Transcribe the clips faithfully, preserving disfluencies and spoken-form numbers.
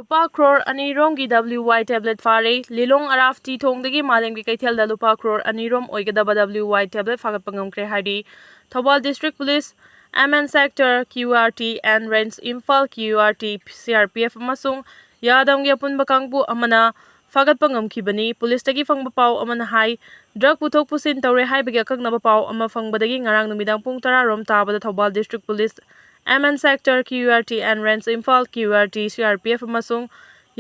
ꯂꯨꯄꯥ crore ꯑꯅꯤꯔꯣꯝꯒꯤ W Y tablet ꯐꯥꯔꯦ꯫ ꯂꯤꯂꯣꯡ ꯑꯔꯥꯞꯇꯤ ꯊꯣꯡꯗꯒꯤ ꯃꯥꯂꯦꯝꯒꯤ ꯀꯩꯊꯦꯜꯗ ꯂꯨꯄꯥ ꯀ꯭ꯔꯣꯔ ꯑꯅꯤꯔꯣꯝ ꯑꯣꯏꯒꯗꯕ W Y tablet ꯐꯥꯒꯠꯄ ꯉꯝꯈ꯭ꯔꯦ ꯍꯥꯏꯔꯤ Thoubal District Police, M N Sector, Q R T and Range Imphal, Q R T, C R P F ꯑꯃꯁꯨꯡ ꯌꯥꯗꯝꯒꯤ ꯑꯄꯨꯟꯕ ꯀꯥꯡꯕꯨ ꯑꯃꯅ ꯐꯥꯒꯠꯄ ꯉꯝꯈꯤꯕꯅꯤ꯫ ꯄꯨꯂꯤꯁꯇꯒꯤ ꯐꯪꯕ ꯄꯥꯎ ꯑꯃꯅ ꯍꯥꯏ, drug ꯄꯨꯊꯣꯛ ꯄꯨꯁꯤꯟ ꯇꯧꯔꯦ ꯍꯥꯏꯕꯒꯤ ꯑꯀꯛꯅꯕ ꯄꯥꯎ ꯑꯃ ꯐꯪꯕꯗꯒꯤ ꯉꯔꯥꯡ ꯅꯨꯃꯤꯗꯥꯡ ꯄꯨꯡ ꯇꯔꯥ ꯔꯣꯝ ꯇꯥꯕꯗ Thoubal District Police, M N Sector, Q R T and Range Imphal, Q R T, C R P F ꯑꯃꯁꯨꯡ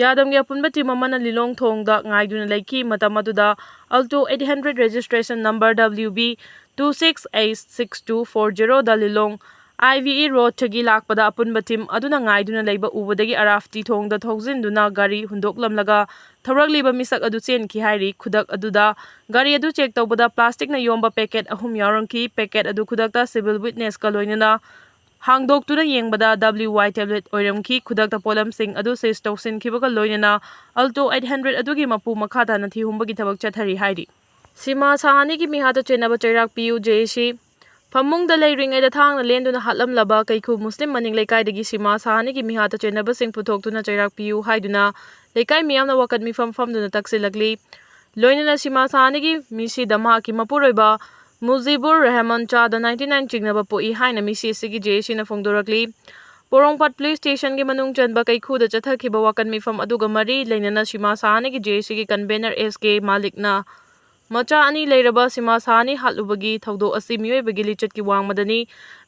ꯌꯥꯗꯝꯒꯤ ꯑꯄꯨꯟꯕ team ꯑꯃꯅ ꯂꯤꯂꯣꯡ ꯊꯣꯡꯗ ꯉꯥꯏꯗꯨꯅ ꯂꯩꯈꯤ꯫ ꯃꯇꯝ ꯑꯗꯨꯗ Alto eight hundred registration number W B two six eight six two four zeroꯗ Lilong I V E roadꯇꯒꯤ ꯂꯥꯛꯄꯗ ꯑꯄꯨꯟꯕ team ꯑꯗꯨꯅ ꯉꯥꯏꯗꯨꯅ ꯂꯩꯕ ꯎꯕꯗꯒꯤ ꯑꯔꯥꯞꯇꯤ ꯊꯣꯡꯗ ꯊꯧꯖꯤꯟꯗꯨꯅ ꯒꯥꯔꯤ ꯍꯨꯟꯗꯣꯛꯂꯝꯂꯒ ꯊꯧꯔꯛꯂꯤꯕ ꯃꯤꯁꯛ ꯑꯗꯨ ꯆꯦꯟꯈꯤ ꯍꯥꯏꯔꯤ꯫ ꯈꯨꯗꯛ ꯑꯗꯨꯗ ꯒꯥꯔꯤ ꯑꯗꯨ check ꯇꯧꯕꯗ plasticꯅ ꯌꯣꯝꯕ packet ꯑꯍꯨꯝ ꯌꯥꯎꯔꯝꯈꯤ꯫ Packet ꯑꯗꯨ ꯈꯨꯗꯛꯇ civil witnessꯀ ꯂꯣꯏꯅꯅ ꯍꯥꯡꯗꯣꯛꯇꯨꯅ ꯌꯦꯡꯕꯗ W Y tablet ꯑꯣꯏꯔꯝꯈꯤ꯫ ꯈꯨꯗꯛꯇ ꯄꯣꯠꯂꯝꯁꯤꯡ ꯑꯗꯨ seize ꯇꯧꯁꯤꯟꯈꯤꯕꯒ ꯂꯣꯏꯅꯅ Alto eight hundred ꯑꯗꯨꯒꯤ ꯃꯄꯨ ꯃꯈꯥ ꯇꯥꯅ ꯊꯤꯍꯨꯝꯕꯒꯤ ꯊꯕꯛ ꯆꯠꯊꯔꯤ ꯍꯥꯏꯔꯤ꯫ ꯁꯤꯃꯥ ꯁꯍꯥꯅꯤꯒꯤ ꯃꯤꯍꯥꯠꯇ ꯆꯦꯟꯅꯕ ꯆꯩꯔꯥꯛ ꯄꯤꯌꯨ, J A C꯫ ꯐꯃꯨꯡꯗ ꯂꯩꯔꯤꯉꯩꯗ ꯊꯥꯡꯅ ꯂꯦꯟꯗꯨꯅ ꯍꯥꯠꯂꯝꯂꯕ ꯀꯩꯈꯨ ꯃꯨꯁꯂꯤꯝ ꯃꯅꯤꯡ ꯂꯩꯀꯥꯏꯗꯒꯤ ꯁꯤꯃꯥ ꯁꯍꯥꯅꯤꯒꯤ ꯃꯤꯍꯥꯠꯇ ꯆꯦꯟꯅꯕꯁꯤꯡ ꯄꯨꯊꯣꯛꯇꯨꯅ ꯆꯩꯔꯥꯛ ꯄꯤꯌꯨ ꯍꯥꯏꯗꯨꯅ ꯂꯩꯀꯥꯏ ꯃꯤꯌꯥꯝꯅ ꯋꯥꯀꯠ ꯃꯤꯐꯝ ꯐꯝꯗꯨꯅ ꯇꯛꯁꯤꯜꯂꯛꯂꯤ꯫ ꯂꯣꯏꯅꯅ ꯁꯤꯃꯥ ꯁꯍꯥꯅꯤꯒꯤ ꯃꯤꯁꯤꯗ ꯃꯍꯥꯛꯀꯤ ꯃꯄꯨꯔꯣꯏꯕ ꯃꯨꯖꯤꯕꯨꯔ ꯔꯍꯃꯟ ꯆꯥꯗ ninety nine ꯆꯤꯡꯅꯕ ꯄꯣꯛꯏ ꯍꯥꯏꯅ ꯃꯤꯁꯤ ꯑꯁꯤꯒꯤ J A Cꯅ ꯐꯣꯡꯗꯣꯔꯛꯂꯤ꯫ ꯄꯣꯔꯣꯝꯄꯥꯠ police stationꯒꯤ ꯃꯅꯨꯡ ꯆꯟꯕ ꯀꯩꯈꯨꯗ ꯆꯠꯊꯈꯤꯕ ꯋꯥꯀꯠ ꯃꯤꯐꯝ ꯑꯗꯨꯒ ꯃꯔꯤ ꯂꯩꯅꯅ ꯁꯤꯃꯥ ꯁꯍꯥꯅꯤꯒꯤ J A Cꯒꯤ convener S K ꯃꯥꯂꯤꯛꯅ ꯃꯆꯥ ꯑꯅꯤ ꯂꯩꯔꯕ ꯁꯤꯃꯥ ꯁꯍꯥꯅꯤ ꯍꯥꯠꯂꯨꯕꯒꯤ ꯊꯧꯗꯣꯛ ꯑꯁꯤ ꯃꯤꯑꯣꯏꯕꯒꯤ ꯂꯤꯆꯠꯀꯤ ꯋꯥꯡꯃꯗꯅꯤ꯫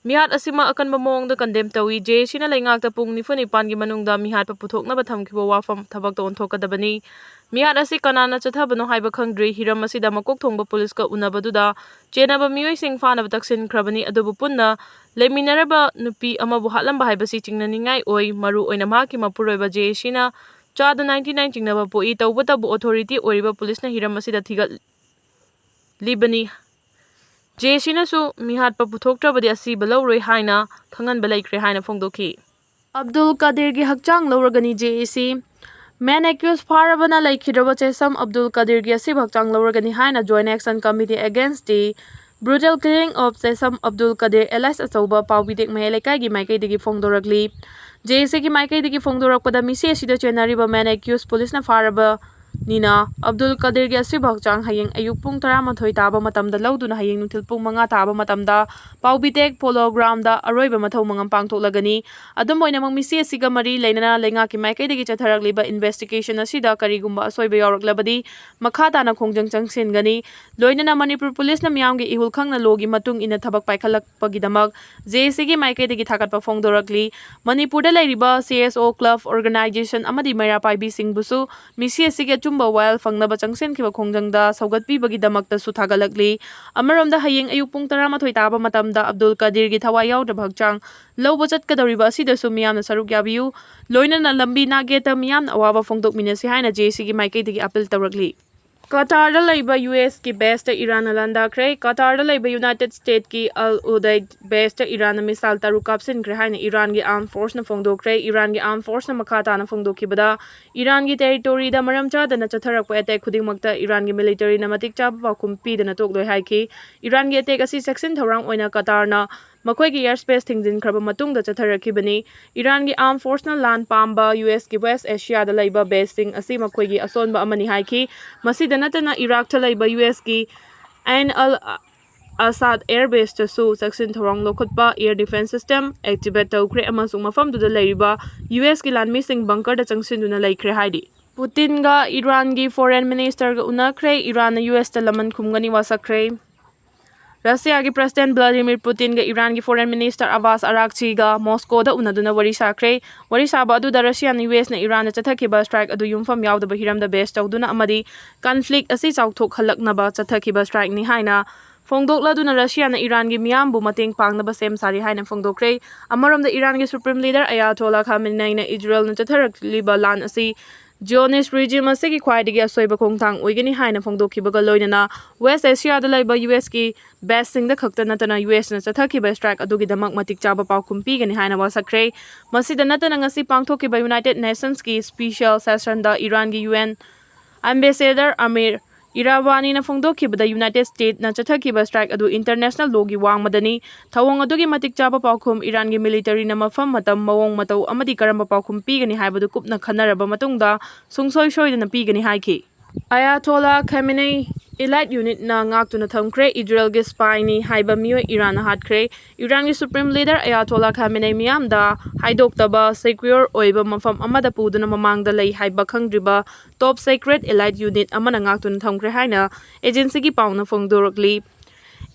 ꯃꯤꯍꯥꯠ ꯑꯁꯤꯃꯛ ꯑꯀꯟꯕ ꯃꯑꯣꯡꯗ condemn ꯇꯧꯏ꯫ J A Cꯅ ꯂꯩꯉꯥꯛꯇ ꯄꯨꯡ ꯅꯤꯐꯨ ꯅꯤꯄꯥꯟꯒꯤ ꯃꯅꯨꯡꯗ ꯃꯤꯍꯥꯠꯄ ꯄꯨꯊꯣꯛꯅꯕ ꯊꯝꯈꯤꯕ ꯋꯥꯐꯝ ꯊꯕꯛꯇ ꯑꯣꯟꯊꯣꯛꯀꯗꯕꯅꯤ꯫ ꯃꯤꯍꯥꯠ ꯑꯁꯤ ꯀꯅꯥꯅ ꯆꯠꯊꯕꯅꯣ ꯍꯥꯏꯕ ꯈꯪꯗ꯭ꯔꯤ꯫ ꯍꯤꯔꯝ ꯑꯁꯤꯗ ꯃꯀꯣꯛ ꯊꯣꯡꯕ ꯄꯨꯂꯤꯁꯀ ꯎꯅꯕꯗꯨꯗ ꯆꯦꯟꯅꯕ ꯃꯤꯑꯣꯏꯁꯤꯡ ꯐꯥꯅꯕ ꯇꯛꯁꯤꯟꯈ꯭ꯔꯕꯅꯤ, ꯑꯗꯨꯕꯨ ꯄꯨꯟꯅ ꯂꯩꯃꯤꯟꯅꯔꯕ ꯅꯨꯄꯤ ꯑꯃꯕꯨ ꯍꯥꯠꯂꯝꯕ ꯍꯥꯏꯕꯁꯤ ꯆꯤꯡꯅꯅꯤꯡꯉꯥꯏ ꯑꯣꯏ꯫ ꯃꯔꯨ ꯑꯣꯏꯅ ꯃꯍꯥꯛꯀꯤ ꯃꯄꯨꯔꯣꯏꯕ J A Cꯅ ꯆꯥꯗ ninety nine ꯆꯤꯡꯅꯕ ꯄꯣꯛꯏ꯫ ꯇꯧꯕꯇꯕꯨ authority ꯑꯣꯏꯔꯤꯕ ꯄꯨꯂꯤꯁꯅ ꯍꯤꯔꯝ ꯑꯁꯤꯗ ꯊꯤꯒꯠꯂꯤꯕꯅꯤ꯫ J A Cꯅꯁꯨ ꯃꯤꯍꯥꯠꯄ ꯄꯨꯊꯣꯛꯇ꯭ꯔꯕꯗꯤ ꯑꯁꯤꯕ ꯂꯧꯔꯣꯏ ꯍꯥꯏꯅ ꯈꯪꯍꯟꯕ ꯂꯩꯈ꯭ꯔꯦ ꯍꯥꯏꯅ ꯐꯣꯡꯗꯣꯛꯈꯤ꯫ ꯑꯕꯗꯨꯜ ꯀꯥꯗꯤꯔꯒꯤ ꯍꯛꯆꯥꯡ ꯂꯧꯔꯒꯅꯤ, J A C꯫ Man accused ꯐꯥꯔꯕꯅ ꯂꯩꯈꯤꯗ꯭ꯔꯕ ꯆꯦꯁꯝ ꯑꯕꯗꯨꯜ ꯀꯥꯗꯤꯔꯒꯤ ꯑꯁꯤꯕ ꯍꯛꯆꯥꯡ ꯂꯧꯔꯒꯅꯤ ꯍꯥꯏꯅ Joint Action Committee Against the Brutal Killing of ꯆꯦꯁꯝ Abdul ꯀꯥꯗꯤꯔ alias ꯑꯆꯧꯕ ꯄꯥꯎꯕꯤꯗꯦꯛ ꯃꯌꯥꯏ ꯂꯩꯀꯥꯏꯒꯤ ꯃꯥꯏꯀꯩꯗꯒꯤ ꯐꯣꯡꯗꯣꯔꯛꯂꯤ꯫ ꯖꯦ ꯑꯦ ꯁꯤꯒꯤ ꯃꯥꯏꯀꯩꯗꯒꯤ ꯐꯣꯡꯗꯣꯔꯛꯄꯗ, ꯃꯤꯁꯤ ꯑꯁꯤꯗ ꯆꯦꯟꯅꯔꯤꯕ man accused ꯄꯨꯂꯤꯁꯅ ꯐꯥꯔꯕꯅꯤꯅ ꯑꯕꯗꯨꯜ ꯀꯗꯤꯔꯒꯤ ꯑꯁꯤꯕ ꯍꯛꯆꯥꯡ ꯍꯌꯦꯡ ꯑꯌꯨꯛ ꯄꯨꯡ ꯇꯔꯥꯃꯥꯊꯣꯏ ꯇꯥꯕ ꯃꯇꯝꯗ ꯂꯧꯗꯨꯅ ꯍꯌꯦꯡ ꯅꯨꯡꯊꯤꯜ ꯄꯨꯡ ꯃꯉꯥ ꯇꯥꯕ ꯃꯇꯝꯗ ꯄꯥꯎꯕꯤꯇꯦꯛ ꯄꯣꯂꯣ ꯒ꯭ꯔꯥꯎꯟꯗ ꯑꯔꯣꯏꯕ ꯃꯊꯧ ꯃꯉꯝ ꯄꯥꯡꯊꯣꯛꯂꯒꯅꯤ꯫ ꯑꯗꯨꯝ ꯑꯣꯏꯅꯃꯛ, ꯃꯤꯁꯤ ꯑꯁꯤꯒ ꯃꯔꯤ ꯂꯩꯅꯅ ꯂꯩꯉꯥꯛꯀꯤ ꯃꯥꯏꯀꯩꯗꯒꯤ ꯆꯠꯊꯔꯛꯂꯤꯕ investigation ꯑꯁꯤꯗ ꯀꯔꯤꯒꯨꯝꯕ ꯑꯁꯣꯏꯕ ꯌꯥꯎꯔꯛꯂꯕꯗꯤ ꯃꯈꯥ ꯇꯥꯅ ꯈꯣꯡꯖꯪ ꯆꯪꯁꯤꯟꯒꯅꯤ꯫ ꯂꯣꯏꯅꯅ ꯃꯅꯤꯄꯨꯔ ꯄꯨꯂꯤꯁꯅ ꯃꯤꯌꯥꯝꯒꯤ ꯏꯍꯨꯜ ꯈꯪꯅ ꯂꯣꯒꯤ ꯃꯇꯨꯡ ꯏꯟꯅ ꯊꯕꯛ ꯄꯥꯏꯈꯠꯂꯛꯄꯒꯤꯗꯃꯛ ꯖꯦ ꯑꯦ ꯁꯤꯒꯤ ꯃꯥꯏꯀꯩꯗꯒꯤ ꯊꯥꯒꯠꯄ ꯐꯣꯡꯗꯣꯔꯛꯂꯤ꯫ ꯃꯅꯤꯄꯨꯔꯗ ꯂꯩꯔꯤꯕ ꯁꯤ ꯑꯦꯁ ꯑꯣ club, organization ꯑꯃꯗꯤ ꯃꯩꯔꯥ ꯄꯥꯏꯕꯤꯁꯤꯡꯕꯨꯁꯨ ꯃꯤꯁꯤ ꯑꯁꯤꯒꯤ ꯑꯆꯨꯝꯕ ꯋꯥꯌꯦꯜ ꯐꯪꯅꯕ ꯆꯪꯁꯤꯟꯈꯤꯕ ꯈꯣꯡꯖꯪꯗ ꯁꯧꯒꯠꯄꯤꯕꯒꯤꯗꯃꯛꯇꯁꯨ ꯊꯥꯒꯠꯂꯛꯂꯤ꯫ ꯑꯃꯔꯣꯝꯗ, ꯍꯌꯦꯡ ꯑꯌꯨꯛ ꯄꯨꯡ ꯇꯔꯥꯃꯥꯊꯣꯏ ꯇꯥꯕ ꯃꯇꯝꯗ ꯑꯕꯗꯨꯜ ꯀꯗꯤꯔꯒꯤ ꯊꯋꯥꯏ ꯌꯥꯎꯗ꯭ꯔꯕ ꯍꯛꯆꯥꯡ ꯂꯧꯕ ꯆꯠꯀꯗꯧꯔꯤꯕ ꯑꯁꯤꯗꯁꯨ ꯃꯤꯌꯥꯝꯅ ꯁꯔꯨꯛ ꯌꯥꯕꯤꯌꯨ꯫ ꯂꯣꯏꯅꯅ ꯂꯝꯕꯤ ꯅꯥꯛꯌꯦꯠꯇ ꯃꯤꯌꯥꯝꯅ ꯑꯋꯥꯕ ꯐꯣꯡꯗꯣꯛꯃꯤꯟꯅꯁꯤ ꯍꯥꯏꯅ ꯖꯦ ꯑꯦ ꯁꯤꯒꯤ ꯃꯥꯏꯀꯩꯗꯒꯤ appeal ꯇꯧꯔꯛꯂꯤ꯫ ꯀꯇꯥꯔꯗ ꯂꯩꯕ ꯌꯨ ꯑꯦꯁꯀꯤ baseꯇ ꯏꯔꯥꯟꯅ ꯂꯥꯟꯗꯥꯈ꯭ꯔꯦ꯫ ꯀꯇꯥꯔꯗ ꯂꯩꯕ United Statesꯀꯤ Al Udeid baseꯇ ꯏꯔꯥꯟꯅ missile ꯇꯔꯨꯛ ꯀꯥꯞꯁꯤꯟꯈ꯭ꯔꯦ ꯍꯥꯏꯅ ꯏꯔꯥꯟꯒꯤ armed forceꯅ ꯐꯣꯡꯗꯣꯛꯈ꯭ꯔꯦ꯫ ꯏꯔꯥꯟꯒꯤ armed forceꯅ ꯃꯈꯥ ꯇꯥꯅ ꯐꯣꯡꯗꯣꯛꯈꯤꯕꯗ, ꯏꯔꯥꯟꯒꯤ territoryꯗ ꯃꯔꯝ ꯆꯥꯗꯅ ꯆꯠꯊꯔꯛꯄ attack ꯈꯨꯗꯤꯡꯃꯛꯇ ꯏꯔꯥꯟꯒꯤ militaryꯅ ꯃꯇꯤꯛ ꯆꯥꯕ ꯄꯥꯎꯈꯨꯝ ꯄꯤꯗꯅ ꯇꯣꯛꯂꯣꯏ ꯍꯥꯏꯈꯤ꯫ ꯏꯔꯥꯟꯒꯤ attack ꯑꯁꯤ ꯆꯦꯛꯁꯤꯟ ꯊꯧꯔꯥꯡ ꯑꯣꯏꯅ ꯀꯇꯥꯔꯅ ꯃꯈꯣꯏꯒꯤ airspace ꯊꯤꯡꯖꯤꯟꯈ꯭ꯔꯕ ꯃꯇꯨꯡꯗ ꯆꯠꯊꯔꯛꯈꯤꯕꯅꯤ꯫ ꯏꯔꯥꯟꯒꯤ armed forceꯅ ꯂꯥꯟ ꯄꯥꯝꯕ ꯌꯨ ꯑꯦꯁꯀꯤ West Asiaꯗ ꯂꯩꯕ baseꯁꯤꯡ ꯑꯁꯤ ꯃꯈꯣꯏꯒꯤ ꯑꯁꯣꯟꯕ ꯑꯃꯅꯤ ꯍꯥꯏꯈꯤ꯫ ꯃꯁꯤꯗ ꯅꯠꯇꯅ, ꯏꯔꯥꯛꯇ ꯂꯩꯕ ꯌꯨ ꯑꯦꯁꯀꯤ ꯑꯦꯟ ꯑꯜ ꯑꯁꯥꯗ air baseꯇꯁꯨ ꯆꯦꯛꯁꯤꯟ ꯊꯧꯔꯥꯡ ꯂꯧꯈꯠꯄ air defence system activate ꯇꯧꯈ꯭ꯔꯦ ꯑꯃꯁꯨꯡ ꯃꯐꯝꯗꯨꯗ ꯂꯩꯔꯤꯕ ꯌꯨ ꯑꯦꯁꯀꯤ ꯂꯥꯟꯃꯤꯁꯤꯡ bunkerꯗ ꯆꯪꯁꯤꯟꯗꯨꯅ ꯂꯩꯈ꯭ꯔꯦ ꯍꯥꯏꯔꯤ꯫ ꯄꯨꯇꯤꯟꯒ ꯏꯔꯥꯟꯒꯤ foreign ministerꯒ ꯎꯅꯈ꯭ꯔꯦ꯫ ꯏꯔꯥꯟꯅ ꯌꯨ ꯑꯦꯁꯇ ꯂꯃꯟ ꯈꯨꯝꯒꯅꯤ ꯋꯥꯁꯛꯈ꯭ꯔꯦ꯫ ꯔꯁꯤꯌꯥꯒꯤ President Vladimir Putinꯒ ꯏꯔꯥꯟꯒꯤ foreign minister ꯑꯕꯥꯁ ꯑꯔꯥꯛꯆꯤꯒ ꯃꯣꯁꯀꯣꯗ ꯎꯅꯗꯨꯅ ꯋꯥꯔꯤ ꯁꯥꯈ꯭ꯔꯦ꯫ ꯋꯥꯔꯤ ꯁꯥꯕ ꯑꯗꯨꯗ ꯔꯁꯤꯌꯥꯅ ꯌꯨ ꯑꯦꯁꯅ ꯏꯔꯥꯟꯗ ꯆꯠꯊꯈꯤꯕ strike ꯑꯗꯨ ꯌꯨꯝꯐꯝ ꯌꯥꯎꯗꯕ ꯍꯤꯔꯝꯗ base ꯇꯧꯗꯨꯅ ꯑꯃꯗꯤ conflict ꯑꯁꯤ ꯆꯥꯎꯊꯣꯛꯍꯜꯂꯛꯅꯕ ꯆꯠꯊꯈꯤꯕ strikeꯅꯤ ꯍꯥꯏꯅ ꯐꯣꯡꯗꯣꯛꯂꯗꯨꯅ, ꯔꯁꯤꯌꯥꯅ ꯏꯔꯥꯟꯒꯤ ꯃꯤꯌꯥꯝꯕꯨ ꯃꯇꯦꯡ ꯄꯥꯡꯅꯕ ꯁꯦꯝ ꯁꯥꯔꯤ ꯍꯥꯏꯅ ꯐꯣꯡꯗꯣꯛꯈ꯭ꯔꯦ꯫ ꯑꯃꯔꯣꯝꯗ, ꯏꯔꯥꯟꯒꯤ Supreme Leader ꯑꯌꯥꯇꯣꯂꯥ ꯈꯥꯃꯦꯅꯩꯅ ꯏꯖꯔꯦꯜꯅ ꯆꯠꯊꯔꯛꯂꯤꯕ ꯂꯥꯟ ꯑꯁꯤ Zionist regime ꯑꯁꯤꯒꯤ ꯈ꯭ꯋꯥꯏꯗꯒꯤ ꯑꯁꯣꯏꯕ ꯈꯣꯡꯊꯥꯡ ꯑꯣꯏꯒꯅꯤ ꯍꯥꯏꯅ ꯐꯣꯡꯗꯣꯛꯈꯤꯕꯒ ꯂꯣꯏꯅꯅ, West Asiaꯗ ꯂꯩꯕ ꯌꯨ ꯑꯦꯁꯀꯤ baseꯁꯤꯡꯗ ꯈꯛꯇ ꯅꯠꯇꯅ ꯌꯨ ꯑꯦꯁꯅ ꯆꯠꯊꯈꯤꯕ strike ꯑꯗꯨꯒꯤꯗꯃꯛ ꯃꯇꯤꯛ ꯆꯥꯕ ꯄꯥꯎꯈꯨꯝ ꯄꯤꯒꯅꯤ ꯍꯥꯏꯅ ꯋꯥꯁꯛꯈ꯭ꯔꯦ꯫ ꯃꯁꯤꯗ ꯅꯠꯇꯅ, ꯉꯁꯤ ꯄꯥꯡꯊꯣꯛꯈꯤꯕ United Nationsꯀꯤ special sessionꯗ ꯏꯔꯥꯟꯒꯤ ꯌꯨ ꯑꯦꯟ ambassador ꯑꯃꯤꯔ ꯏꯔꯥꯕꯥꯅꯤꯅ ꯐꯣꯡꯗꯣꯛꯈꯤꯕꯗ, ꯌꯨꯅꯥꯏꯇꯦꯗ ꯁ꯭ꯇꯦꯠꯅ ꯆꯠꯊꯈꯤꯕ ꯁ꯭ꯇ꯭ꯔꯥꯏꯛ ꯑꯗꯨ ꯏꯟꯇꯔꯅꯦꯁꯅꯦꯜ ꯂꯣꯒꯤ ꯋꯥꯡꯃꯗꯅꯤ꯫ ꯊꯧꯑꯣꯡ ꯑꯗꯨꯒꯤ ꯃꯇꯤꯛ ꯆꯥꯕ ꯄꯥꯎꯈꯨꯝ, ꯏꯔꯥꯟꯒꯤ ꯃꯤꯂꯤꯇꯔꯤꯅ ꯃꯐꯝ, ꯃꯇꯝ, ꯃꯑꯣꯡ ꯃꯇꯧ ꯑꯃꯗꯤ ꯀꯔꯝꯕ ꯄꯥꯎꯈꯨꯝ ꯄꯤꯒꯅꯤ ꯍꯥꯏꯕꯗꯨ ꯀꯨꯞꯅ ꯈꯟꯅꯔꯕ ꯃꯇꯨꯡꯗ ꯁꯨꯡꯁꯣꯏ ꯁꯣꯏꯗꯅ ꯄꯤꯒꯅꯤ ꯍꯥꯏꯈꯤ꯫ ꯑꯌꯥꯊꯣꯂꯥ ꯈꯥꯃꯦꯅꯦ ꯏꯂꯥꯏꯠ ꯌꯨꯅꯤꯠꯅ ꯉꯥꯛꯇꯨꯅ ꯊꯝꯈ꯭ꯔꯦ꯫ ꯏꯖꯔꯦꯜꯒꯤ ꯁ꯭ꯄꯥꯏꯅꯤ ꯍꯥꯏꯕ ꯃꯤꯑꯣꯏ ꯏꯔꯥꯟꯅ ꯍꯥꯠꯈ꯭ꯔꯦ꯫ ꯏꯔꯥꯟꯒꯤ ꯁꯨꯄ꯭ꯔꯤꯝ ꯂꯤꯗꯔ ꯑꯌꯥꯊꯣꯂꯥ ꯈꯥꯃꯦꯅꯦ ꯃꯤꯌꯥꯝꯗ ꯍꯥꯏꯗꯣꯛꯇꯕ, ꯁꯦꯀ꯭ꯌꯨꯔ ꯑꯣꯏꯕ ꯃꯐꯝ ꯑꯃꯗ ꯄꯨꯗꯨꯅ ꯃꯃꯥꯡꯗ ꯂꯩ ꯍꯥꯏꯕ ꯈꯪꯗ꯭ꯔꯤꯕ ꯇꯣꯞ ꯁꯦꯀ꯭ꯔꯦꯠ ꯏꯂꯥꯏꯠ ꯌꯨꯅꯤꯠ ꯑꯃꯅ ꯉꯥꯛꯇꯨꯅ ꯊꯝꯈ꯭ꯔꯦ ꯍꯥꯏꯅ ꯑꯦꯖꯦꯟꯁꯤꯒꯤ ꯄꯥꯎꯅ ꯐꯣꯡꯗꯣꯔꯛꯂꯤ꯫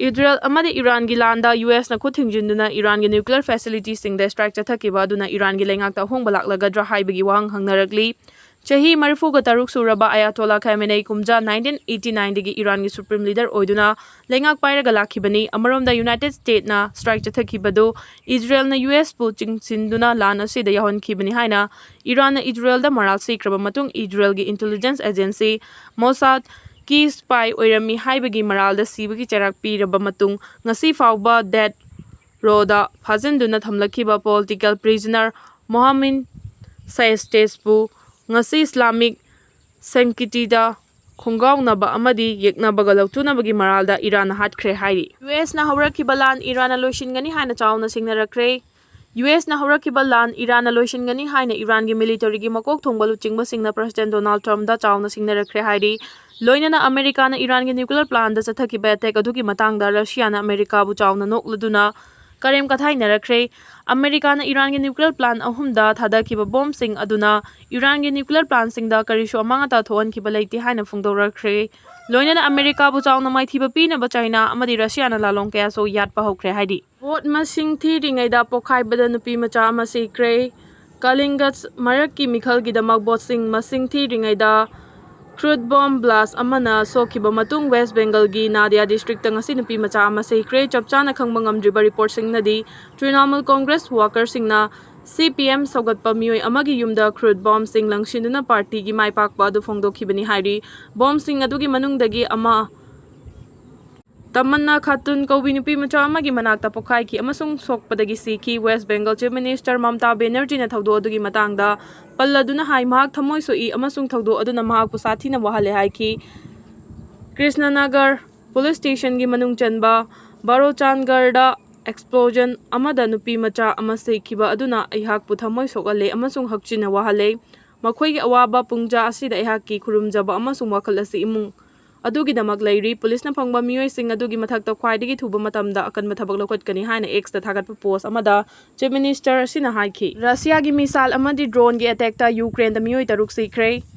ꯏꯖꯔꯦꯜ ꯑꯃꯗꯤ ꯏꯔꯥꯟꯒꯤ ꯂꯥꯟꯗ ꯌꯨ ꯑꯦꯁꯅ ꯈꯨꯠ ꯊꯤꯡꯖꯤꯟꯗꯨꯅ ꯏꯔꯥꯟꯒꯤ ꯅ꯭ꯌꯨꯀ꯭ꯂꯤꯌꯔ ꯐꯦꯁꯤꯂꯤꯇꯤꯁꯤꯡꯗ ꯁ꯭ꯇ꯭ꯔꯥꯏꯛ ꯆꯠꯊꯈꯤꯕ ꯑꯗꯨꯅ ꯏꯔꯥꯟꯒꯤ ꯂꯩꯉꯥꯛꯇ ꯑꯍꯣꯡꯕ ꯂꯥꯛꯂꯒꯗ꯭ꯔꯥ ꯍꯥꯏꯕꯒꯤ ꯋꯥꯍꯪ ꯍꯪꯅꯔꯛꯂꯤ꯫ ꯆꯍꯤ ꯃꯔꯤꯐꯨꯒ ꯇꯔꯨꯛ ꯁꯨꯔꯕ ꯑꯌꯥꯇꯣꯂꯥ ꯈꯥꯃꯦꯅꯦ ꯀꯨꯝꯖꯥ ꯅꯥꯏꯟꯇꯤꯟ ꯑꯩꯠꯇꯤ ꯅꯥꯏꯟꯗꯒꯤ ꯏꯔꯥꯟꯒꯤ ꯁꯨꯄ꯭ꯔꯤꯝ ꯂꯤꯗꯔ ꯑꯣꯏꯗꯨꯅ ꯂꯩꯉꯥꯛ ꯄꯥꯏꯔꯒ ꯂꯥꯛꯈꯤꯕꯅꯤ꯫ ꯑꯃꯔꯣꯝꯗ ꯌꯨꯅꯥꯏꯇꯦꯗ ꯁ꯭ꯇꯦꯠꯅ ꯁ꯭ꯇ꯭ꯔꯥꯏꯛ ꯆꯠꯊꯈꯤꯕꯗꯨ ꯏꯖꯔꯦꯜꯅ ꯌꯨ ꯑꯦꯁꯄꯨ ꯆꯤꯡꯁꯤꯟꯗꯨꯅ ꯂꯥꯟ ꯑꯁꯤꯗ ꯌꯥꯎꯍꯟꯈꯤꯕꯅꯤ ꯍꯥꯏꯅ ꯏꯔꯥꯟꯅ ꯏꯖꯔꯦꯜꯗ ꯃꯔꯥꯜ ꯁꯤꯈ꯭ꯔꯕ ꯃꯇꯨꯡ ꯏꯖꯔꯦꯜꯒꯤ ꯏꯟꯇꯦꯂꯤꯖꯦꯟꯁ ꯑꯦꯖꯦꯟꯁꯤ ꯃꯣꯁꯥꯗꯀꯤ ꯁ꯭ꯄꯥꯏ ꯑꯣꯏꯔꯝꯃꯤ ꯍꯥꯏꯕꯒꯤ ꯃꯔꯥꯜꯗ ꯁꯤꯕꯒꯤ ꯆꯩꯔꯥꯛ ꯄꯤꯔꯕ ꯃꯇꯨꯡ ꯉꯁꯤ ꯐꯥꯎꯕ ꯗꯦꯠ ꯔꯣꯗ ꯐꯥꯖꯤꯟꯗꯨꯅ ꯊꯝꯂꯛꯈꯤꯕ ꯄꯣꯂꯤꯇꯤꯀꯦꯜ ꯄ꯭ꯔꯤꯖꯅꯔ ꯃꯣꯍꯥꯃꯤꯟ ꯁꯥꯏꯁꯇꯦꯁꯄꯨ ꯉꯁꯤ ꯏꯁꯂꯥꯃꯤꯛ ꯁꯦꯡꯀꯤꯇꯤꯗ ꯈꯣꯡꯒꯥꯎꯅꯕ ꯑꯃꯗꯤ ꯌꯦꯛꯅꯕꯒ ꯂꯧꯊꯣꯛꯅꯕꯒꯤ ꯃꯔꯥꯜꯗ ꯏꯔꯥꯟꯅ ꯍꯥꯠꯈ꯭ꯔꯦ ꯍꯥꯏꯔꯤ꯫ ꯌꯨ ꯑꯦꯁꯅ ꯍꯧꯔꯛꯈꯤꯕ ꯂꯥꯟ ꯏꯔꯥꯟꯅ ꯂꯣꯏꯁꯤꯟꯒꯅꯤ ꯍꯥꯏꯅ ꯆꯥꯎꯅ ꯁꯤꯡꯅꯔꯛꯈ꯭ꯔꯦ꯫ ꯌꯨ ꯑꯦꯁꯅ ꯍꯧꯔꯛꯈꯤꯕ ꯂꯥꯟ ꯏꯔꯥꯟꯅ ꯂꯣꯏꯁꯤꯟꯒꯅꯤ ꯍꯥꯏꯅ ꯏꯔꯥꯟꯒꯤ ꯃꯤꯂꯤꯇꯔꯤꯒꯤ ꯃꯀꯣꯛ ꯊꯣꯡꯕ ꯂꯨꯆꯤꯡꯕꯁꯤꯡꯅ ꯄ꯭ꯔꯦꯁꯤꯗꯦꯟ ꯗꯣꯅꯥꯜꯗ ꯇ꯭ꯔꯝꯞꯗ ꯆꯥꯎꯅ ꯁꯤꯡꯅꯔꯛꯈ꯭ꯔꯦ ꯍꯥꯏꯔꯤ꯫ ꯂꯣꯏꯅꯅ ꯑꯃꯦꯔꯤꯀꯥꯅ ꯏꯔꯥꯟꯒꯤ ꯅ꯭ꯌꯨꯀ꯭ꯂꯤꯌꯔ ꯄ꯭ꯂꯥꯟꯗ ꯆꯠꯊꯈꯤꯕ ꯑꯦꯇꯦꯛ ꯑꯗꯨꯒꯤ ꯃꯇꯥꯡꯗ ꯔꯁꯤꯌꯥꯅ ꯑꯃꯦꯔꯤꯀꯥꯕꯨ ꯆꯥꯎꯅ ꯅꯣꯛꯂꯗꯨꯅ ꯀꯔꯦꯝ ꯀꯊꯥꯏꯅꯔꯛꯈ꯭ꯔꯦ꯫ ꯑꯃꯦꯔꯤꯀꯥꯅ ꯏꯔꯥꯟꯒꯤ ꯅ꯭ꯌꯨꯀ꯭ꯂꯤꯌꯔ ꯄ꯭ꯂꯥꯟ ꯑꯍꯨꯝꯗ ꯊꯥꯗꯈꯤꯕ ꯕꯣꯝꯁꯤꯡ ꯑꯗꯨꯅ ꯏꯔꯥꯟꯒꯤ ꯅ꯭ꯌꯨꯀ꯭ꯂꯤꯌꯔ ꯄ꯭ꯂꯥꯟꯁꯤꯡꯗ ꯀꯔꯤꯁꯨ ꯑꯃꯥꯡ ꯑꯇꯥ ꯊꯣꯛꯍꯟꯈꯤꯕ ꯂꯩꯇꯦ ꯍꯥꯏꯅ ꯐꯣꯡꯗꯣꯔꯛꯈ꯭ꯔꯦ꯫ ꯂꯣꯏꯅꯅ ꯑꯃꯦꯔꯤꯀꯥꯕꯨ ꯆꯥꯎꯅ ꯃꯥꯏꯊꯤꯕ ꯄꯤꯅꯕ ꯆꯥꯏꯅꯥ ꯑꯃꯗꯤ ꯔꯁꯤꯌꯥꯅ ꯂꯥꯂꯣꯡ ꯀꯌꯥꯁꯨ ꯌꯥꯠꯄ ꯍꯧꯈ꯭ꯔꯦ ꯍꯥꯏꯔꯤ꯫ ꯚꯣꯠ ꯃꯁꯤꯡ ꯊꯤꯔꯤꯉꯩꯗ ꯄꯣꯈꯥꯏꯕꯗ ꯅꯨꯄꯤ ꯃꯆꯥ ꯑꯃ ꯁꯤꯈ꯭ꯔꯦ꯫ ꯀꯂꯤꯡꯒꯠ ꯃꯔꯛꯀꯤ ꯃꯤꯈꯜꯒꯤꯗꯃꯛ ꯚꯣꯠꯁꯤꯡ ꯃꯁꯤꯡ ꯊꯤꯔꯤꯉꯩꯗ ꯀ꯭ꯔꯨꯗ ꯕꯣꯝ ꯕ꯭ꯂꯥꯁ ꯑꯃꯅ ꯁꯣꯛꯈꯤꯕ ꯃꯇꯨꯡ ꯋꯦꯁ ꯕꯦꯡꯒꯜꯒꯤ ꯅꯥꯗꯤꯌꯥ ꯗꯤꯁꯇ꯭ꯔꯤꯛꯇ ꯉꯁꯤ ꯅꯨꯄꯤ ꯃꯆꯥ ꯑꯃ ꯁꯤꯈ꯭ꯔꯦ꯫ ꯆꯞ ꯆꯥꯅ ꯈꯪꯕ ꯉꯝꯗ꯭ꯔꯤꯕ ꯔꯤꯄꯣꯔꯠꯁꯤꯡꯅꯗꯤ ꯇ꯭ꯔꯤꯅꯥꯃꯨꯜ ꯀꯣꯡꯒ꯭ꯔꯦꯁ ꯋꯥꯀꯔꯁꯤꯡꯅ ꯁꯤ ꯄꯤ ꯑꯦꯝ ꯁꯧꯒꯠꯄ ꯃꯤꯑꯣꯏ ꯑꯃꯒꯤ ꯌꯨꯝꯗ ꯀ꯭ꯔꯨꯗ ꯕꯣꯝꯁꯤꯡ ꯂꯪꯁꯤꯟꯗꯨꯅ ꯄꯥꯔꯇꯤꯒꯤ ꯃꯥꯏ ꯄꯥꯛꯄ ꯑꯗꯨ ꯐꯣꯡꯗꯣꯛꯈꯤꯕꯅꯤ ꯍꯥꯏꯔꯤ꯫ ꯕꯣꯝꯁꯤꯡ ꯑꯗꯨꯒꯤ ꯃꯅꯨꯡꯗꯒꯤ ꯑꯃ ꯇꯃꯟꯅꯥ ꯈꯥꯇꯨꯟ ꯀꯧꯕꯤ ꯅꯨꯄꯤ ꯃꯆꯥ ꯑꯃꯒꯤ ꯃꯅꯥꯛꯇ ꯄꯣꯈꯥꯏꯈꯤ ꯑꯃꯁꯨꯡ ꯁꯣꯛꯄꯗꯒꯤ ꯁꯤꯈꯤ꯫ West Bengal chief minister Mamta ꯕꯦꯅꯔꯖꯤꯅ ꯊꯧꯗꯣꯛ ꯑꯗꯨꯒꯤ ꯃꯇꯥꯡꯗ ꯄꯜꯂꯗꯨꯅ ꯍꯥꯏ, ꯃꯍꯥꯛ ꯊꯃꯣꯏ ꯁꯣꯛꯏ ꯑꯃꯁꯨꯡ ꯊꯧꯗꯣꯛ ꯑꯗꯨꯅ ꯃꯍꯥꯛꯄꯨ ꯁꯥꯊꯤꯅ ꯋꯥꯍꯜꯂꯦ ꯍꯥꯏꯈꯤ꯫ ꯀ꯭ꯔꯤꯁꯅꯅꯒꯔ ꯄꯨꯂꯤꯁ ꯁ꯭ꯇꯦꯁꯟꯒꯤ ꯃꯅꯨꯡ ꯆꯟꯕ ꯕꯥꯔꯣꯆꯥꯟꯒꯔꯗ ꯑꯦꯛꯁꯄ꯭ꯂꯣꯖꯟ ꯑꯃꯗ ꯅꯨꯄꯤ ꯃꯆꯥ ꯑꯃ ꯁꯤꯈꯤꯕ ꯑꯗꯨꯅ ꯑꯩꯍꯥꯛꯄꯨ ꯊꯃꯣꯏ ꯁꯣꯛꯍꯜꯂꯦ ꯑꯃꯁꯨꯡ ꯍꯛꯆꯤꯟꯅ ꯋꯥꯍꯜꯂꯦ꯫ ꯃꯈꯣꯏꯒꯤ ꯑꯋꯥꯕ ꯄꯨꯡꯖꯥ ꯑꯁꯤꯗ ꯑꯩꯍꯥꯛꯀꯤ ꯈꯨꯔꯨꯝꯖꯕ ꯑꯃꯁꯨꯡ ꯋꯥꯈꯜ ꯑꯁꯤ ꯏꯃꯨꯡ ꯑꯗꯨꯒꯤꯗꯃꯛ ꯂꯩꯔꯤ꯫ ꯄꯨꯂꯤꯁꯅ ꯐꯪꯕ ꯃꯤꯑꯣꯏꯁꯤꯡ ꯑꯗꯨꯒꯤ ꯃꯊꯛꯇ ꯈ꯭ꯋꯥꯏꯗꯒꯤ ꯊꯨꯕ ꯃꯇꯝꯗ ꯑꯀꯟꯕ ꯊꯕꯛ ꯂꯧꯈꯠꯀꯅꯤ ꯍꯥꯏꯅ X ꯇ ꯊꯥꯒꯠꯄ ꯄꯣꯁ ꯑꯃꯗ ꯆꯤꯐ ꯃꯤꯅꯤꯁꯇꯔ ꯑꯁꯤꯅ ꯍꯥꯏꯈꯤ꯫ ꯔꯁꯤꯌꯥꯒꯤ ꯃꯤꯁꯥꯏꯜ ꯑꯃꯗꯤ ꯗ꯭ꯔꯣꯟꯒꯤ ꯑꯦꯇꯦꯛꯇ ꯌꯨꯀ꯭ꯔꯦꯟꯗ ꯃꯤꯑꯣꯏ ꯇꯔꯨꯛ ꯁꯤꯈ꯭ꯔꯦ꯫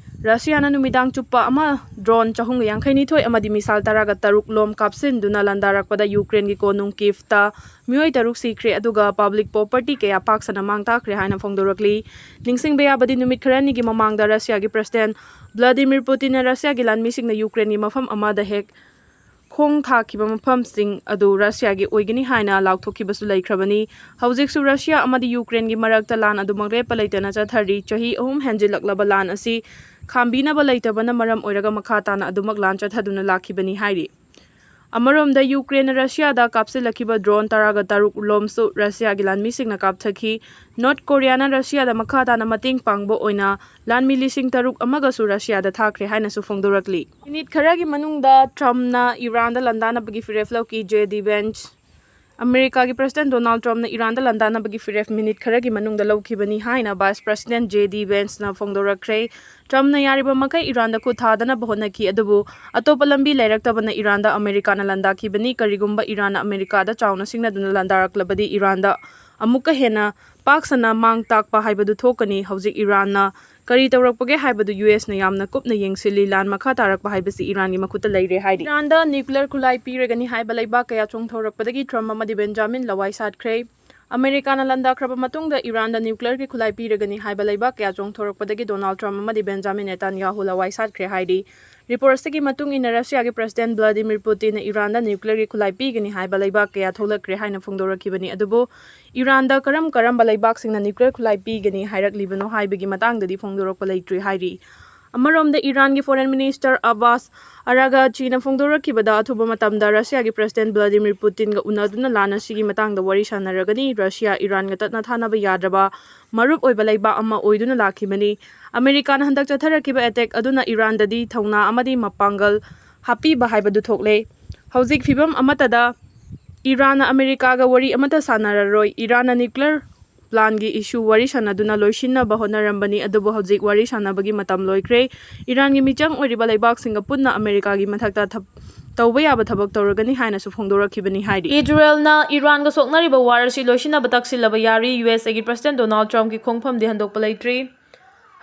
ꯔꯁꯤꯌꯥꯅ ꯅꯨꯃꯤꯗꯥꯡ ꯆꯨꯞꯄ ꯑꯃ ꯗ꯭ꯔꯣꯟ ꯆꯍꯨꯝꯒ ꯌꯥꯡꯈꯩ ꯅꯤꯊꯣꯏ ꯑꯃꯗꯤ ꯃꯤꯁꯥꯏꯜ ꯇꯔꯥꯒ ꯇꯔꯨꯛ ꯂꯣꯝ ꯀꯥꯞꯁꯤꯟꯗꯨꯅ ꯂꯥꯟꯗꯥꯔꯛꯄꯗ ꯌꯨꯀ꯭ꯔꯦꯟꯒꯤ ꯀꯣꯅꯨꯡ ꯀꯤꯐꯇ ꯃꯤꯑꯣꯏ ꯇꯔꯨꯛ ꯁꯤꯈ꯭ꯔꯦ, ꯑꯗꯨꯒ ꯄꯕ꯭ꯂꯤꯛ ꯄ꯭ꯔꯣꯄꯔꯇꯤ ꯀꯌꯥ ꯄꯥꯛ ꯁꯟꯅ ꯃꯥꯡ ꯇꯥꯛꯈ꯭ꯔꯦ ꯍꯥꯏꯅ ꯐꯣꯡꯗꯣꯔꯛꯂꯤ꯫ ꯅꯤꯡꯁꯤꯡꯕ ꯌꯥꯕꯗꯤ, ꯅꯨꯃꯤꯠ ꯈꯔꯅꯤꯒꯤ ꯃꯃꯥꯡꯗ ꯔꯁꯤꯌꯥꯒꯤ ꯄ꯭ꯔꯁꯤꯗꯦꯟ ꯚ꯭ꯂꯥꯗꯤꯃꯤꯔ ꯄꯨꯇꯤꯟꯅ ꯔꯁꯤꯌꯥꯒꯤ ꯂꯥꯟꯃꯤꯁꯤꯡꯅ ꯌꯨꯀ꯭ꯔꯦꯟꯒꯤ ꯃꯐꯝ ꯑꯃꯗ ꯍꯦꯛ ꯈꯣꯡ ꯊꯥꯈꯤꯕ ꯃꯐꯝꯁꯤꯡ ꯑꯗꯨ ꯔꯁꯤꯌꯥꯒꯤ ꯑꯣꯏꯒꯅꯤ ꯍꯥꯏꯅ ꯂꯥꯎꯊꯣꯛꯈꯤꯕꯁꯨ ꯂꯩꯈ꯭ꯔꯕꯅꯤ꯫ ꯍꯧꯖꯤꯛꯁꯨ ꯔꯁꯤꯌꯥ ꯑꯃꯗꯤ ꯌꯨꯀ꯭ꯔꯦꯟꯒꯤ ꯃꯔꯛꯇ ꯂꯥꯟ ꯑꯗꯨꯃꯛ ꯂꯦꯞꯄ ꯂꯩꯇꯅ ꯆꯠꯊꯔꯤ꯫ ꯆꯍꯤ ꯑꯍꯨꯝ ꯍꯦꯟꯖꯤꯜꯂꯛꯂꯕ ꯂꯥꯟ ꯑꯁꯤ ꯈꯥꯝꯕꯤꯅꯕ ꯂꯩꯇꯕꯅ ꯃꯔꯝ ꯑꯣꯏꯔꯒ ꯃꯈꯥ ꯇꯥꯅ ꯑꯗꯨꯃꯛ ꯂꯥꯟ ꯆꯠꯊꯗꯨꯅ ꯂꯥꯛꯈꯤꯕꯅꯤ ꯍꯥꯏꯔꯤ꯫ ꯑꯃꯔꯣꯝꯗ, ꯌꯨꯀ꯭ꯔꯦꯟꯅ ꯔꯁꯤꯌꯥꯗ ꯀꯥꯞꯁꯤꯜꯂꯛꯈꯤꯕ ꯗ꯭ꯔꯣꯟ ꯇꯔꯥꯒ ꯇꯔꯨꯛ ꯂꯣꯝꯁꯨ ꯔꯁꯤꯌꯥꯒꯤ ꯂꯥꯟꯃꯤꯁꯤꯡꯅ ꯀꯥꯞꯊꯈꯤ꯫ ꯅꯣꯔꯠ ꯀꯣꯔꯤꯌꯥꯅ ꯔꯁꯤꯌꯥꯗ ꯃꯈꯥ ꯇꯥꯅ ꯃꯇꯦꯡ ꯄꯥꯡꯕ ꯑꯣꯏꯅ ꯂꯥꯟꯃꯤ ꯂꯤꯁꯤꯡ ꯇꯔꯨꯛ ꯑꯃꯒꯁꯨ ꯔꯁꯤꯌꯥꯗ ꯊꯥꯈ꯭ꯔꯦ ꯍꯥꯏꯅꯁꯨ ꯐꯣꯡꯗꯣꯔꯛꯂꯤ꯫ ꯃꯤꯅꯤꯠ ꯈꯔꯒꯤ ꯃꯅꯨꯡꯗ ꯇ꯭ꯔꯝꯞꯅ ꯏꯔꯥꯟꯗ ꯂꯥꯟꯗꯥꯅꯕꯒꯤ ꯐꯤꯔꯦꯞ ꯂꯧꯈꯤ꯫ ꯖꯦ ꯗꯤ ꯚꯦꯟꯁ꯫ ꯑꯃꯦꯔꯤꯀꯥꯒꯤ ꯄ꯭ꯔꯁꯤꯗꯦꯟ ꯗꯣꯅꯥꯜꯗ ꯇ꯭ꯔꯝꯞꯅ ꯏꯔꯥꯟꯗ ꯂꯥꯟꯗꯥꯅꯕꯒꯤ ꯐꯤꯔꯦꯞ ꯃꯤꯅꯤꯠ ꯈꯔꯒꯤ ꯃꯅꯨꯡꯗ ꯂꯧꯈꯤꯕꯅꯤ ꯍꯥꯏꯅ ꯚꯥꯏꯁ ꯄ꯭ꯔꯁꯤꯗꯦꯟ ꯖꯦ ꯗꯤ ꯚꯦꯟꯁꯅ ꯐꯣꯡꯗꯣꯔꯛꯈ꯭ꯔꯦ꯫ ꯇ꯭ꯔꯝꯞꯅ ꯌꯥꯔꯤꯕ ꯃꯈꯩ ꯏꯔꯥꯟꯗ ꯈꯨꯠ ꯊꯥꯗꯅꯕ ꯍꯣꯠꯅꯈꯤ, ꯑꯗꯨꯕꯨ ꯑꯇꯣꯞꯄ ꯂꯝꯕꯤ ꯂꯩꯔꯛꯇꯕꯅ ꯏꯔꯥꯟꯗ ꯑꯃꯦꯔꯤꯀꯥꯅ ꯂꯥꯟꯗꯥꯈꯤꯕꯅꯤ꯫ ꯀꯔꯤꯒꯨꯝꯕ ꯏꯔꯥꯟꯅ ꯑꯃꯦꯔꯤꯀꯥꯗ ꯆꯥꯎꯅ ꯁꯤꯡꯅꯗꯨꯅ ꯂꯥꯟꯗꯥꯔꯛꯂꯕꯗꯤ ꯏꯔꯥꯟꯗ ꯑꯃꯨꯛꯀ ꯍꯦꯟꯅ ꯄꯥꯛ ꯁꯟꯅ ꯃꯥꯡ ꯇꯥꯛꯄ ꯍꯥꯏꯕꯗꯨ ꯊꯣꯛꯀꯅꯤ꯫ ꯍꯧꯖꯤꯛ ꯏꯔꯥꯟꯅ ꯀꯔꯤ ꯇꯧꯔꯛꯄꯒꯦ ꯍꯥꯏꯕꯗꯨ ꯌꯨ ꯑꯦꯁꯅ ꯌꯥꯝꯅ ꯀꯨꯞꯅ ꯌꯦꯡꯁꯤꯜꯂꯤ꯫ ꯂꯥꯟ ꯃꯈꯥ ꯇꯥꯔꯛꯄ ꯍꯥꯏꯕꯁꯤ ꯏꯔꯥꯟꯒꯤ ꯃꯈꯨꯠꯇ ꯂꯩꯔꯦ ꯍꯥꯏꯔꯤ꯫ ꯏꯔꯥꯟꯗ ꯅ꯭ꯌꯨꯀ꯭ꯂꯤꯌꯔ ꯈꯨꯠꯂꯥꯏ ꯄꯤꯔꯒꯅꯤ ꯍꯥꯏꯕ ꯂꯩꯕꯥꯛ ꯀꯌꯥ ꯆꯣꯡꯊꯣꯔꯛꯄꯗꯒꯤ ꯇ꯭ꯔꯝꯞ ꯑꯃꯗꯤ ꯕꯦꯟꯖꯥꯃꯤꯟ ꯂꯋꯥꯏ ꯁꯥꯠꯈ꯭ꯔꯦ꯫ ꯑꯃꯦꯔꯤꯀꯥꯅ ꯂꯥꯟꯗꯥꯈ꯭ꯔꯕ ꯃꯇꯨꯡꯗ ꯏꯔꯥꯟꯗ ꯅ꯭ꯌꯨꯀ꯭ꯂꯤꯌꯔꯒꯤ ꯈꯨꯠꯂꯥꯏ ꯄꯤꯔꯒꯅꯤ ꯍꯥꯏꯕ ꯂꯩꯕꯥꯛ ꯀꯌꯥ ꯆꯣꯡꯊꯣꯔꯛꯄꯗꯒꯤ ꯗꯣꯅꯥꯜꯗ ꯇ꯭ꯔꯝꯞ ꯑꯃꯗꯤ ꯕꯦꯟꯖꯥꯃꯤꯟ ꯅꯦꯇꯥꯟꯌꯥꯍꯨ ꯂꯋꯥꯏ ꯁꯥꯠꯈ꯭ꯔꯦ ꯍꯥꯏꯔꯤ꯫ ꯔꯤꯄꯣꯔꯠꯁꯇꯒꯤ ꯃꯇꯨꯡ ꯏꯟꯅ, ꯔꯁꯤꯌꯥꯒꯤ ꯄ꯭ꯔꯁꯤꯗꯦꯟ ꯚ꯭ꯂꯥꯗꯤꯃꯤꯔ ꯄꯨꯇꯤꯟꯅ ꯏꯔꯥꯟꯗ ꯅ꯭ꯌꯨꯀ꯭ꯂꯤꯌꯔꯒꯤ ꯈꯨꯠꯂꯥꯏ ꯄꯤꯒꯅꯤ ꯍꯥꯏꯕ ꯂꯩꯕꯥꯛ ꯀꯌꯥ ꯊꯣꯛꯂꯛꯈ꯭ꯔꯦ ꯍꯥꯏꯅ ꯐꯣꯡꯗꯣꯔꯛꯈꯤꯕꯅꯤ, ꯑꯗꯨꯕꯨ ꯏꯔꯥꯟꯗ ꯀꯔꯝ ꯀꯔꯝꯕ ꯂꯩꯕꯥꯛꯁꯤꯡꯅ ꯅ꯭ꯌꯨꯀ꯭ꯂꯤꯌꯔ ꯈꯨꯠꯂꯥꯏ ꯄꯤꯒꯅꯤ ꯍꯥꯏꯔꯛꯂꯤꯕꯅꯣ ꯍꯥꯏꯕꯒꯤ ꯃꯇꯥꯡꯗꯗꯤ ꯐꯣꯡꯗꯣꯔꯛꯄ ꯂꯩꯇ꯭ꯔꯤ ꯍꯥꯏꯔꯤ꯫ ꯑꯃꯔꯣꯝꯗ, ꯏꯔꯥꯟꯒꯤ ꯐꯣꯔꯦꯟ ꯃꯤꯅꯤꯁꯇꯔ ꯑꯕꯥꯁ ꯑꯔꯥꯒꯥꯆꯤꯅ ꯐꯣꯡꯗꯣꯔꯛꯈꯤꯕꯗ, ꯑꯊꯨꯕ ꯃꯇꯝꯗ ꯔꯁꯤꯌꯥꯒꯤ ꯄ꯭ꯔꯁꯤꯗꯦꯟ ꯚ꯭ꯂꯥꯗꯤꯃꯤꯔ ꯄꯨꯇꯤꯟꯒ ꯎꯅꯗꯨꯅ ꯂꯥꯟ ꯑꯁꯤꯒꯤ ꯃꯇꯥꯡꯗ ꯋꯥꯔꯤ ꯁꯥꯟꯅꯔꯒꯅꯤ꯫ ꯔꯁꯤꯌꯥ ꯏꯔꯥꯟꯒ ꯇꯠꯅ ꯊꯥꯅꯕ ꯌꯥꯗ꯭ꯔꯕ ꯃꯔꯨꯞ ꯑꯣꯏꯕ ꯂꯩꯕꯥꯛ ꯑꯃ ꯑꯣꯏꯗꯨꯅ ꯂꯥꯛꯈꯤꯕꯅꯤ꯫ ꯑꯃꯦꯔꯤꯀꯥꯅ ꯍꯟꯗꯛ ꯆꯠꯊꯔꯛꯈꯤꯕ ꯑꯦꯇꯦꯛ ꯑꯗꯨꯅ ꯏꯔꯥꯟꯗꯗꯤ ꯊꯧꯅꯥ ꯑꯃꯗꯤ ꯃꯄꯥꯡꯒꯜ ꯍꯥꯞꯄꯤꯕ ꯍꯥꯏꯕꯗꯨ ꯊꯣꯛꯂꯦ꯫ ꯍꯧꯖꯤꯛ ꯐꯤꯕꯝ ꯑꯃꯠꯇꯗ ꯏꯔꯥꯟꯅ ꯑꯃꯦꯔꯤꯀꯥꯒ ꯋꯥꯔꯤ ꯑꯃꯠꯇ ꯁꯥꯟꯅꯔꯔꯣꯏ꯫ ꯏꯔꯥꯟꯅ ꯅ꯭ꯌꯨꯀ꯭ꯂꯤꯌꯔ ꯄ꯭ꯂꯥꯟꯒꯤ ꯏꯁꯨ ꯋꯥꯔꯤ ꯁꯥꯟꯅꯗꯨꯅ ꯂꯣꯏꯁꯤꯟꯅꯕ ꯍꯣꯠꯅꯔꯝꯕꯅꯤ, ꯑꯗꯨꯕꯨ ꯍꯧꯖꯤꯛ ꯋꯥꯔꯤ ꯁꯥꯟꯅꯕꯒꯤ ꯃꯇꯝ ꯂꯣꯏꯈ꯭ꯔꯦ꯫ ꯏꯔꯥꯟꯒꯤ ꯃꯤꯆꯪ ꯑꯣꯏꯔꯤꯕ ꯂꯩꯕꯥꯛꯁꯤꯡꯒ ꯄꯨꯟꯅ ꯑꯃꯦꯔꯤꯀꯥꯒꯤ ꯃꯊꯛꯇ ꯊꯕ-, ꯇꯧꯕ ꯌꯥꯕ ꯊꯕꯛ ꯇꯧꯔꯒꯅꯤ ꯍꯥꯏꯅꯁꯨ ꯐꯣꯡꯗꯣꯔꯛꯈꯤꯕꯅꯤ ꯍꯥꯏꯔꯤ꯫ ꯏꯖꯔꯦꯜꯅ ꯏꯔꯥꯟꯒ ꯁꯣꯛꯅꯔꯤꯕ ꯋꯥꯔ ꯑꯁꯤ ꯂꯣꯏꯁꯤꯟꯅꯕ ꯇꯛꯁꯤꯜꯂꯕ ꯌꯥꯔꯤ, ꯌꯨ ꯑꯦꯁ ꯑꯦꯒꯤ ꯄ꯭ꯔꯁꯤꯗꯦꯟ ꯗꯣꯅꯥꯜꯗ ꯇ꯭ꯔꯝꯞꯀꯤ ꯈꯣꯡꯐꯝꯗꯤ ꯍꯟꯗꯣꯛꯄ ꯂꯩꯇ꯭ꯔꯤ꯫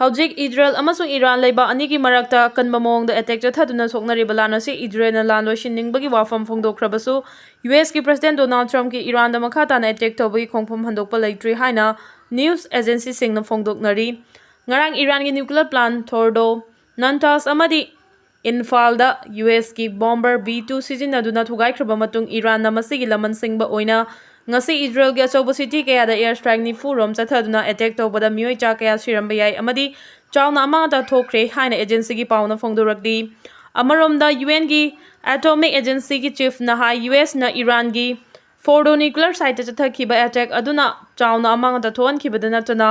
ꯍꯧꯖꯤꯛ ꯏꯖꯔꯦꯜ ꯑꯃꯁꯨꯡ ꯏꯔꯥꯟ ꯂꯩꯕꯥꯛ ꯑꯅꯤꯒꯤ ꯃꯔꯛꯇ ꯑꯀꯟꯕ ꯃꯑꯣꯡꯗ ꯑꯦꯇꯦꯛ ꯆꯠꯊꯗꯨꯅ ꯁꯣꯛꯅꯔꯤꯕ ꯂꯥꯟ ꯑꯁꯤ ꯏꯖꯔꯦꯜꯅ ꯂꯥꯟ ꯂꯣꯏꯁꯤꯟꯅꯤꯡꯕꯒꯤ ꯋꯥꯐꯝ ꯐꯣꯡꯗꯣꯛꯈ꯭ꯔꯕꯁꯨ, ꯌꯨ ꯑꯦꯁꯀꯤ ꯄ꯭ꯔꯁꯤꯗꯦꯟ ꯗꯣꯅꯥꯜꯗ ꯇ꯭ꯔꯝꯞꯀꯤ ꯏꯔꯥꯟꯗ ꯃꯈꯥ ꯇꯥꯅ ꯑꯦꯇꯦꯛ ꯇꯧꯕꯒꯤ ꯈꯣꯡꯐꯝ ꯍꯟꯗꯣꯛꯄ ꯂꯩꯇ꯭ꯔꯤ ꯍꯥꯏꯅ ꯅ꯭ꯌꯨꯁ ꯑꯦꯖꯦꯟꯁꯤꯁꯤꯡꯅ ꯐꯣꯡꯗꯣꯛꯅꯔꯤ꯫ ꯉꯔꯥꯡ ꯏꯔꯥꯟꯒꯤ ꯅ꯭ꯌꯨꯀ꯭ꯂꯤꯌꯔ ꯄ꯭ꯂꯥꯟ ꯊꯣꯔꯗꯣ, ꯅꯟꯇꯥꯁ ꯑꯃꯗꯤ ꯏꯝꯐꯥꯜꯗ ꯌꯨ ꯑꯦꯁꯀꯤ ꯕꯣꯝꯕꯔ ꯕꯤ ꯇꯨ ꯁꯤꯖꯤꯟꯅꯗꯨꯅ ꯊꯨꯒꯥꯏꯈ꯭ꯔꯕ ꯃꯇꯨꯡ, ꯏꯔꯥꯟꯅ ꯃꯁꯤꯒꯤ ꯂꯃꯟ ꯁꯤꯡꯕ ꯑꯣꯏꯅ ꯉꯁꯤ ꯏꯖꯔꯦꯜꯒꯤ ꯑꯆꯧꯕ ꯁꯤꯇꯤ ꯀꯌꯥꯗ ꯑꯦꯌꯔ ꯁ꯭ꯇ꯭ꯔꯥꯏꯛ ꯅꯤꯐꯨ ꯔꯣꯝ ꯆꯠꯊꯗꯨꯅ ꯑꯦꯇꯦꯛ ꯇꯧꯕꯗ ꯃꯤꯑꯣꯏ ꯆꯥ ꯀꯌꯥ ꯁꯤꯔꯝꯕ ꯌꯥꯏ ꯑꯃꯗꯤ ꯆꯥꯎꯅ ꯑꯃꯥꯡ ꯑꯇꯥ ꯊꯣꯛꯈ꯭ꯔꯦ ꯍꯥꯏꯅ ꯑꯦꯖꯦꯟꯁꯤꯒꯤ ꯄꯥꯎꯅ ꯐꯣꯡꯗꯣꯔꯛꯂꯤ꯫ ꯑꯃꯔꯣꯝꯗ, ꯌꯨ ꯑꯦꯟꯒꯤ ꯑꯦꯇꯣꯃꯤꯛ ꯑꯦꯖꯦꯟꯁꯤꯒꯤ ꯆꯤꯐꯅ ꯍꯥꯏ, ꯌꯨ ꯑꯦꯁꯅ ꯏꯔꯥꯟꯒꯤ ꯐꯣꯔꯗꯣ ꯅ꯭ꯌꯨꯀ꯭ꯂꯤꯌꯔ ꯁꯥꯏꯠꯇ ꯆꯠꯊꯈꯤꯕ ꯑꯦꯇꯦꯛ ꯑꯗꯨꯅ ꯆꯥꯎꯅ ꯑꯃꯥꯡ ꯑꯇꯥ ꯊꯣꯛꯍꯟꯈꯤꯕꯗ ꯅꯠꯇꯅ,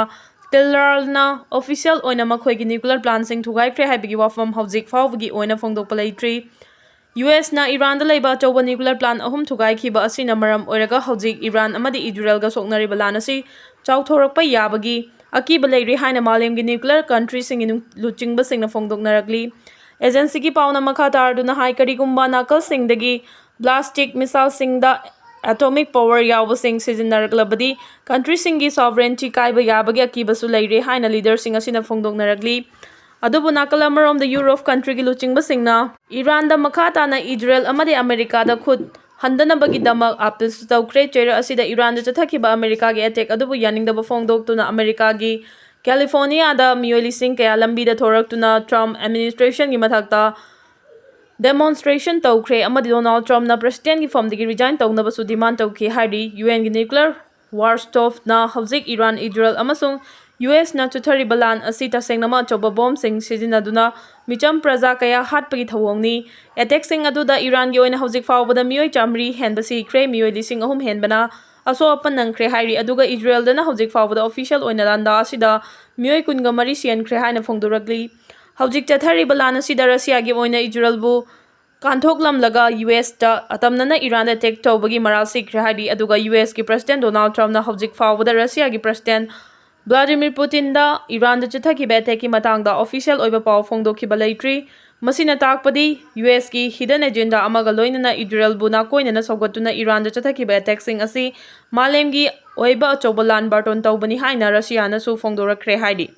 ꯇꯦꯍꯔꯥꯟꯅ ꯑꯣꯐꯤꯁꯤꯌꯦꯜ ꯑꯣꯏꯅ ꯃꯈꯣꯏꯒꯤ ꯅ꯭ꯌꯨꯀ꯭ꯂꯤꯌꯔ ꯄ꯭ꯂꯥꯟꯁꯤꯡ ꯊꯨꯒꯥꯏꯈ꯭ꯔꯦ ꯍꯥꯏꯕꯒꯤ ꯋꯥꯐꯝ ꯍꯧꯖꯤꯛ ꯐꯥꯎꯕꯒꯤ ꯑꯣꯏꯅ ꯐꯣꯡꯗꯣꯛꯄ ꯂꯩꯇ꯭ꯔꯤ꯫ ꯌꯨ ꯑꯦꯁꯅ ꯏꯔꯥꯟꯗ ꯂꯩꯕ ꯑꯆꯧꯕ ꯅ꯭ꯌꯨꯀ꯭ꯂꯤꯌꯔ ꯄ꯭ꯂꯥꯟ ꯑꯍꯨꯝ ꯊꯨꯒꯥꯏꯈꯤꯕ ꯑꯁꯤꯅ ꯃꯔꯝ ꯑꯣꯏꯔꯒ ꯍꯧꯖꯤꯛ ꯏꯔꯥꯟ ꯑꯃꯗꯤ ꯏꯖꯔꯦꯜꯒ ꯁꯣꯛꯅꯔꯤꯕ ꯂꯥꯟ ꯑꯁꯤ ꯆꯥꯎꯊꯣꯔꯛꯄ ꯌꯥꯕꯒꯤ ꯑꯀꯤꯕ ꯂꯩꯔꯤ ꯍꯥꯏꯅ ꯃꯥꯂꯦꯝꯒꯤ ꯅ꯭ꯌꯨꯀ꯭ꯂꯤꯌꯔ ꯀꯟꯇ꯭ꯔꯤꯁꯤꯡꯒꯤ ꯅꯨꯡ-, ꯂꯨꯆꯤꯡꯕꯁꯤꯡꯅ ꯐꯣꯡꯗꯣꯛꯅꯔꯛꯂꯤ꯫ ꯑꯦꯖꯦꯟꯁꯤꯒꯤ ꯄꯥꯎꯅ ꯃꯈꯥ ꯇꯥꯔꯗꯨꯅ ꯍꯥꯏ, ꯀꯔꯤꯒꯨꯝꯕ ꯅꯥꯀꯜꯁꯤꯡꯗꯒꯤ ꯕ꯭ꯂꯥꯁꯇꯤꯛ ꯃꯤꯁꯥꯏꯜꯁꯤꯡꯗ ꯑꯦꯇꯣꯃꯤꯛ ꯄꯥꯋꯔ ꯌꯥꯎꯕꯁꯤꯡ ꯁꯤꯖꯤꯟꯅꯔꯛꯂꯕꯗꯤ, ꯀꯟꯇ꯭ꯔꯤꯁꯤꯡꯒꯤ ꯁꯣꯚꯔꯦꯟꯇꯤ ꯀꯥꯏꯕ ꯌꯥꯕꯒꯤ ꯑꯀꯤꯕꯁꯨ ꯂꯩꯔꯦ ꯍꯥꯏꯅ ꯂꯤꯗꯔꯁꯤꯡ ꯑꯁꯤꯅ ꯐꯣꯡꯗꯣꯛꯅꯔꯛꯂꯤ꯫ ꯑꯗꯨꯕꯨ ꯅꯥꯀꯜ ꯑꯃꯔꯣꯝꯗ ꯌꯨꯔꯣꯞ ꯀꯟꯇ꯭ꯔꯤꯒꯤ ꯂꯨꯆꯤꯡꯕꯁꯤꯡꯅ ꯏꯔꯥꯟꯗ ꯃꯈꯥ ꯇꯥꯅ ꯏꯖꯔꯦꯜ ꯑꯃꯗꯤ ꯑꯃꯦꯔꯤꯀꯥꯗ ꯈꯨꯠ ꯍꯟꯗꯅꯕꯒꯤꯗꯃꯛ ꯑꯥꯄꯤꯜꯁꯨ ꯇꯧꯈ꯭ꯔꯦ꯫ ꯆꯩꯔꯛ ꯑꯁꯤꯗ ꯏꯔꯥꯟꯗ ꯆꯠꯊꯈꯤꯕ ꯑꯃꯦꯔꯤꯀꯥꯒꯤ ꯑꯦꯇꯦꯛ ꯑꯗꯨꯕꯨ ꯌꯥꯅꯤꯡꯗꯕ ꯐꯣꯡꯗꯣꯛꯇꯨꯅ ꯑꯃꯦꯔꯤꯀꯥꯒꯤ ꯀꯦꯂꯤꯐꯣꯔꯅꯤꯌꯥꯗ ꯃꯤꯑꯣꯏ ꯂꯤꯁꯤꯡ ꯀꯌꯥ ꯂꯝꯕꯤꯗ ꯊꯣꯔꯛꯇꯨꯅ ꯇ꯭ꯔꯝꯞ ꯑꯦꯗꯃꯤꯅꯤꯁꯇ꯭ꯔꯦꯁꯟꯒꯤ ꯃꯊꯛꯇ ꯗꯦꯃꯣꯟꯁꯇ꯭ꯔꯦꯁꯟ ꯇꯧꯈ꯭ꯔꯦ ꯑꯃꯗꯤ ꯗꯣꯅꯥꯜꯗ ꯇ꯭ꯔꯝꯞꯅ ꯄ꯭ꯔꯁꯤꯗꯦꯟꯒꯤ ꯐꯝꯗꯒꯤ ꯔꯤꯖꯥꯏꯟ ꯇꯧꯅꯕꯁꯨ ꯗꯤꯃꯥꯟ ꯇꯧꯈꯤ ꯍꯥꯏꯔꯤ꯫ ꯌꯨ ꯑꯦꯟꯒꯤ ꯅ꯭ꯌꯨꯀ꯭ꯂꯤꯌꯔ ꯋꯥꯔꯁꯇꯣꯐꯅ ꯍꯧꯖꯤꯛ ꯏꯔꯥꯟ, ꯏꯖꯔꯦꯜ ꯑꯃꯁꯨꯡ ꯌꯨ ꯑꯦꯁꯅ ꯆꯠꯊꯔꯤꯕ ꯂꯥꯟ ꯑꯁꯤ ꯇꯁꯦꯡꯅꯃꯛ ꯑꯆꯧꯕ ꯕꯣꯝꯁꯤꯡ ꯁꯤꯖꯤꯟꯅꯗꯨꯅ ꯃꯤꯆꯝ ꯄ꯭ꯔꯖꯥ ꯀꯌꯥ ꯍꯥꯠꯄꯒꯤ ꯊꯧꯑꯣꯡꯅꯤ꯫ ꯑꯦꯇꯦꯛꯁꯤꯡ ꯑꯗꯨꯗ ꯏꯔꯥꯟꯒꯤ ꯑꯣꯏꯅ ꯍꯧꯖꯤꯛ ꯐꯥꯎꯕꯗ ꯃꯤꯑꯣꯏ ꯆꯥꯃꯔꯤ ꯍꯦꯟꯕ ꯁꯤꯈ꯭ꯔꯦ, ꯃꯤꯑꯣꯏ ꯂꯤꯁꯤꯡ ꯑꯍꯨꯝ ꯍꯦꯟꯕꯅ ꯑꯁꯣꯛ ꯑꯄꯟ ꯅꯪꯈ꯭ꯔꯦ ꯍꯥꯏꯔꯤ꯫ ꯑꯗꯨꯒ ꯏꯖꯔꯦꯜꯗꯅ ꯍꯧꯖꯤꯛ ꯐꯥꯎꯕꯗ ꯑꯣꯐꯤꯁꯤꯌꯦꯜ ꯑꯣꯏꯅ ꯂꯥꯟꯗꯥ ꯑꯁꯤꯗ ꯃꯤꯑꯣꯏ ꯀꯨꯟꯒ ꯃꯔꯤ ꯁꯤꯍꯟꯈ꯭ꯔꯦ ꯍꯥꯏꯅ ꯐꯣꯡꯗꯣꯔꯛꯂꯤ꯫ ꯍꯧꯖꯤꯛ ꯆꯠꯊꯔꯤꯕ ꯂꯥꯟ ꯑꯁꯤꯗ ꯔꯁꯤꯌꯥꯒꯤ ꯑꯣꯏꯅ ꯏꯖꯔꯦꯜꯕꯨ ꯀꯥꯟꯊꯣꯛꯂꯝꯂꯒ ꯌꯨ ꯑꯦꯁꯇ ꯑꯇꯝꯅꯅ ꯏꯔꯥꯟꯗ ꯑꯦꯇꯦꯛ ꯇꯧꯕꯒꯤ ꯃꯔꯥꯜ ꯁꯤꯈ꯭ꯔꯦ ꯍꯥꯏꯔꯤ꯫ ꯑꯗꯨꯒ ꯌꯨ ꯑꯦꯁꯀꯤ ꯄ꯭ꯔꯁꯤꯗꯦꯟ ꯗꯣꯅꯥꯜꯗ ꯇ꯭ꯔꯝꯞꯅ ꯍꯧꯖꯤꯛ ꯐꯥꯎꯕꯗ ꯔꯁꯤꯌꯥꯒꯤ ꯄ꯭ꯔꯁꯤꯗꯦꯟ ꯚ꯭ꯂꯥꯗꯤꯃꯤꯔ ꯄꯨꯇꯤꯟꯗ ꯏꯔꯥꯟꯗ ꯆꯠꯊꯈꯤꯕ ꯑꯦꯇꯦꯛꯀꯤ ꯃꯇꯥꯡꯗ ꯑꯣꯐꯤꯁꯤꯌꯦꯜ ꯑꯣꯏꯕ ꯄꯥꯎ ꯐꯣꯡꯗꯣꯛꯈꯤꯕ ꯂꯩꯇ꯭ꯔꯤ꯫ ꯃꯁꯤꯅ ꯇꯥꯛꯄꯗꯤ ꯌꯨ ꯑꯦꯁꯀꯤ ꯍꯤꯗꯟ ꯑꯦꯖꯦꯟꯗꯥ ꯑꯃꯒ ꯂꯣꯏꯅꯅ ꯏꯖꯔꯦꯜꯕꯨ ꯅꯥꯀꯣꯏꯅꯅ ꯁꯧꯒꯠꯇꯨꯅ ꯏꯔꯥꯟꯗ ꯆꯠꯊꯈꯤꯕ ꯑꯦꯇꯦꯛꯁꯤꯡ ꯑꯁꯤ ꯃꯥꯂꯦꯝꯒꯤ ꯑꯣꯏꯕ ꯑꯆꯧꯕ ꯂꯥꯟ ꯕꯥꯔꯇꯣꯟ ꯇꯧꯕꯅꯤ ꯍꯥꯏꯅ ꯔꯁꯤꯌꯥꯅꯁꯨ ꯐꯣꯡꯗꯣꯔꯛꯈ꯭ꯔꯦ ꯍꯥꯏꯔꯤ꯫